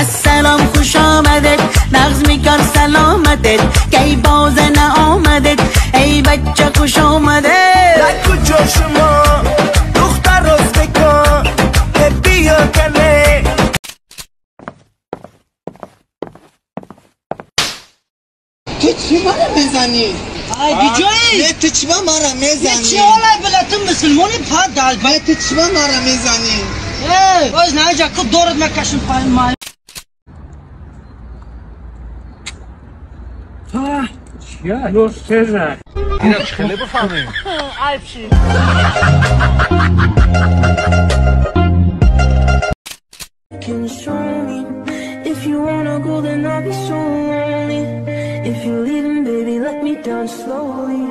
السلام خوش آمدت نغز میکن سلامتت کی باز نآمدت ای بچه خوش آمده. کجا شما دختر رفته کن بیا کنه. تو چی مرا میزنی؟ ای بیجایی؟ نه تو چی مرا میزنی؟ چی حالا بلا تو مسلمانی پا دل. نه تو چی مرا میزنی؟ ای باز نه جا کب دورت مکشم پایین مای. چیه؟ لوسترن. اینو خیلی بفهمیم. عیب شی. If you wanna go then I'll be so lonely. If you're leaving baby let me down slowly.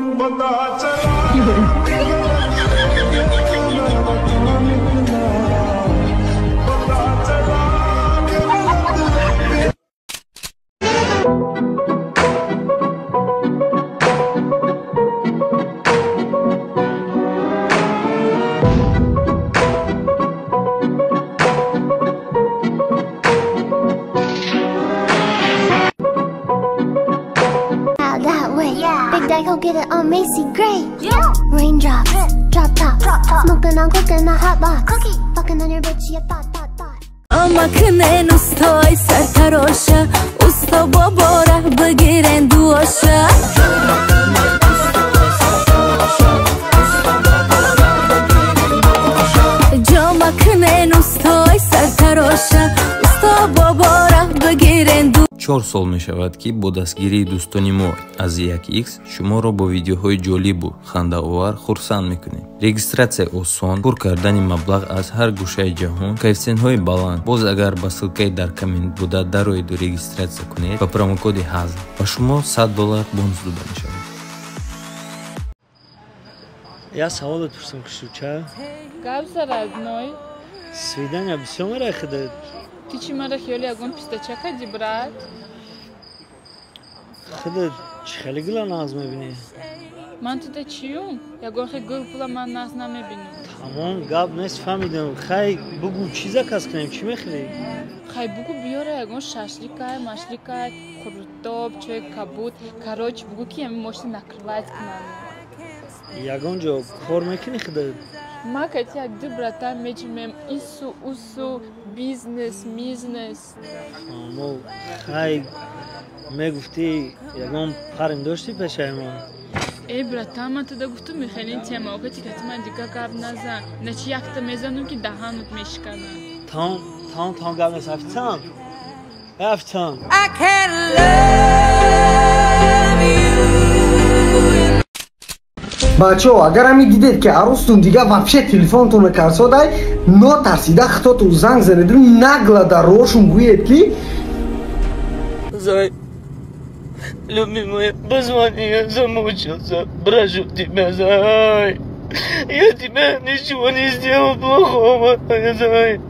Big Daddy, go get it on Macy Gray. Yeah. Raindrops, drop top, smoking on coke in the hot box. Cookie, fucking on your bitch, yeah, thought, thought, thought. Амакне нустой сартароша, усто бобора бигирен дуоша. Ҷомакне нустой сартароша, усто бобора бигирен ду. 4 сол мешавад, ки бо дастгирии дӯстони мо аз 1x шуморо бо видеоҳои ҷолибу хандаовар хурсанд мекунем. Регистратсия осон, пур кардани маблағ аз ҳар гӯшаи ҷаҳон, коэффисиентҳои баланд. Боз агар ба ссылкаи дар коммент буда дароеду регистратсия кунед, ба промокоди ҳазл ба шумо $100 бонус дода мешавад. Я савол пурсам, хушрӯча? Гап за родной. Свидания бисёр мера худат. Ти чӣ мара хиёли ягон пистача кардӣ, брат? Худат чӣ хеле гула нағз мебинӣ? Ман туда чиюм? Ягон хел гул пула ман нағз намебинам. Тамом, гап нест, фаҳмидам. Хай бугӯ, чӣ заказ кунем, чӣ мехӯрӣ? Хай бугӯ биёра ягон шашликай, машликай, қурутоб, чойи кабуд. Короче, бугӯ ки ҳамин мошина накрывать кунам. Ягон ҷо кор мекунӣ худат? Ма кати як ду братан меҷимем ису усу бизнес мизнес. Мо хай мегуфтӣ ягон парим доштӣ пешаи мо? Эй братан, ман туда гуфтум мехелин тема, окати кати ман дига гап назан. Начи якта мезанум ки даҳанут мешиканам. Тамом, тамом, тамом, гап нест. Официант, официант. I can't love you. Бачаҳо, агар ҳамин дидед, ки арӯстун дига вообще телефонтонро карсодай, нотарсида хитоту занг занеду нагла дар рошун гӯед, ки Зай, любимая, позвони, я замучился, прошу тебя, зай. Я тебе ничего не сделал плохого, зай.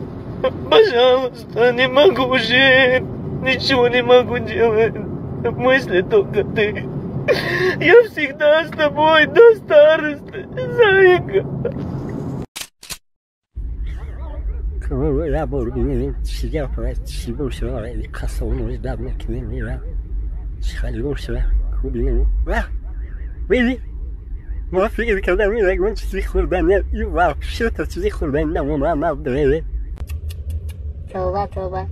Пожалуйста, не могу жить, ничего не могу делать. Мысли только ты. Я всегда с тобой до старости, зайка. توبه توبه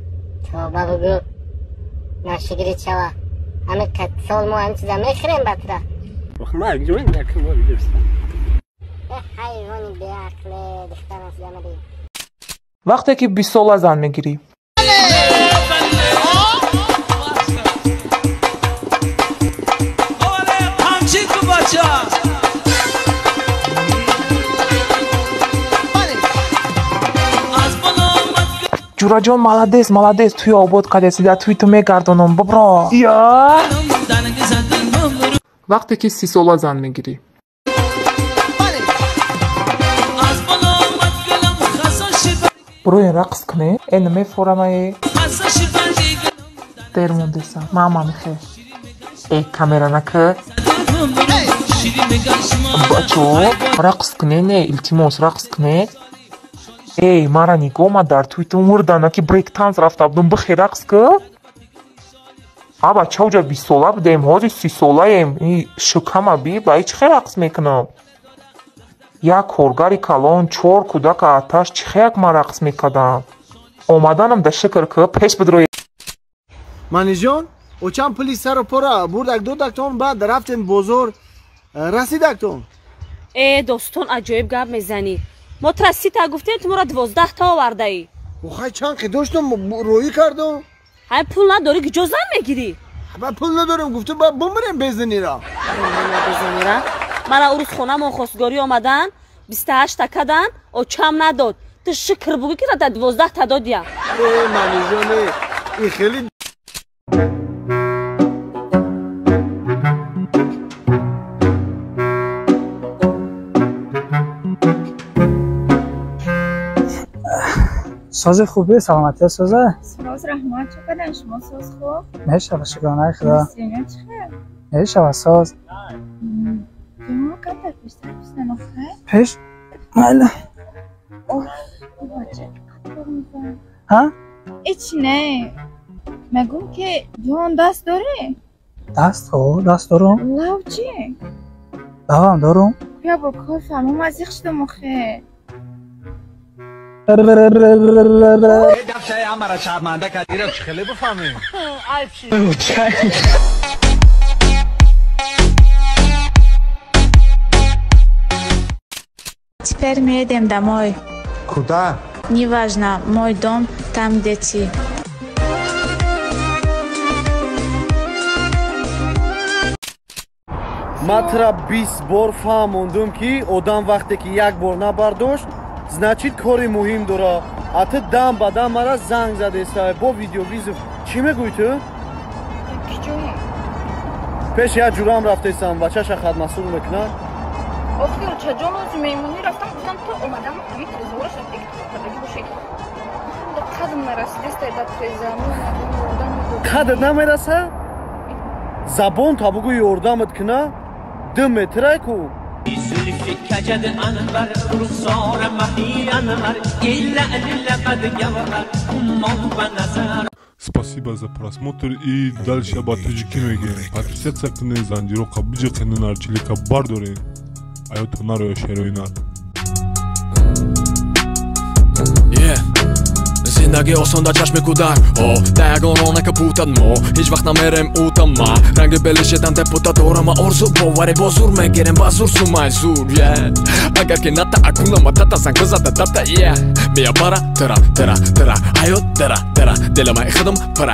توبه بگو ناشگری چوا همه سال ما هم چیزا میخریم بطره. حیوانی بیعقل دختر از یمدی. Вақте ки 20сола зан мегирӣ. Ҷураҷон, молодец, молодец, туи обод кардеси, дар туи ту мегардонам, бобро. Я вақте ки 30сола зан мегирӣ. Броин рақс кунед, э намефорамае. Дер мондесам, мама мехе. Э камера нака. Бачо, рақс кунед, не, илтимос, рақс кунед. Эй, мара нигоҳ, ма дар тӯи ту мурдана ки брейк-танс рафта будум, бихе рақс ки? А бача уҷа 20 сола будем, ҳозир 30 солаем. Шукама би, ба чӣ хел рақс мекунам? Як коргари калон, чор кӯдака аташ, чӣ хел ман рақс мекардам? Омаданам да шукр ки пеш бидрои. Манижон, очам пули сару пора бурдак додактон, баъд рафтем бозор, расидактон. Э, достон, аҷоиб гап мезанӣ. Мо тра 30 та гуфтем, ту моро 12 та овардаӣ. Хай, чанд қи доштум, роӣ кардум. Ҳай, пул надорӣ, куҷо зан мегирӣ? Ба пул надорем гуфтум, ба бумирем безанира. Безанира. Мана урӯз хонамон хостгорӣ омадан, 28 та кадан, очам надод. Ту шукр бугӯ, ки рата 12 та додия. Э, Манижоне, и хеле. Сози хубе, саломатия соза. Соз, раҳмат, чӣ кадан шумо, соз хуб? Мешава, шукронаи худо. Настроение чӣ хел? Мешава, соз. Ҷома ката пештар пистану хай? Пеш? Майла. Ох, бача, қатор мезан. Ҳа? Ҳеч не. Мегум ки ҷон даст дорӣ? Даст, хо, даст дорум. Лав чӣ? Лавам дорум. Я бо кор фармом аз их шудам охе. Амара шарманда кард. Ира чӣ хеле бифаҳмем? Айб шид. Теперь мы едем домой. Куда? Неважно, мой дом, там дети. Ман тура 20 бор фаҳмондум, ки одам вақте ки як бор набардошт, значит, кори муҳим дора. А ту дам ба дам мара занг задеста бо видеовызов. Чӣ мегӯӣ ту? Пеш як ҷурам рафтесам, бачаша хатмасул мекунад. Охир, очаҷон, ози меҳмонӣ рафтам, гуфтам то омадам ҳами трезораша кардагӣ боше. Да қадм нарасидеста да треза. Қадр намераса, забон та бугӯ ёрдамат куна, 2 метрай ку. زلف کجد انور، رخسار مهی انور، لعل لبد گوهر، عمان و نظر. Спасибо за просмотр и дальше ба тоҷикӣ мегӯем. Подписаться кунед, занҷироқа биҷиқенду нарчилика бардоред. Аёто нароя шероина. Зиндагӣ осон дар чашми кӯдак, о да ягон ронака путад, мо ҳеҷ вақт намерем утама ранги белишедан депутат дорама орзу боваре бо зур мегирем ба зур сумай зур. Агар ки ната акунама тата занг бизада дата, мия бара тра тра тра ҳаёт дара дара дилама худам пара.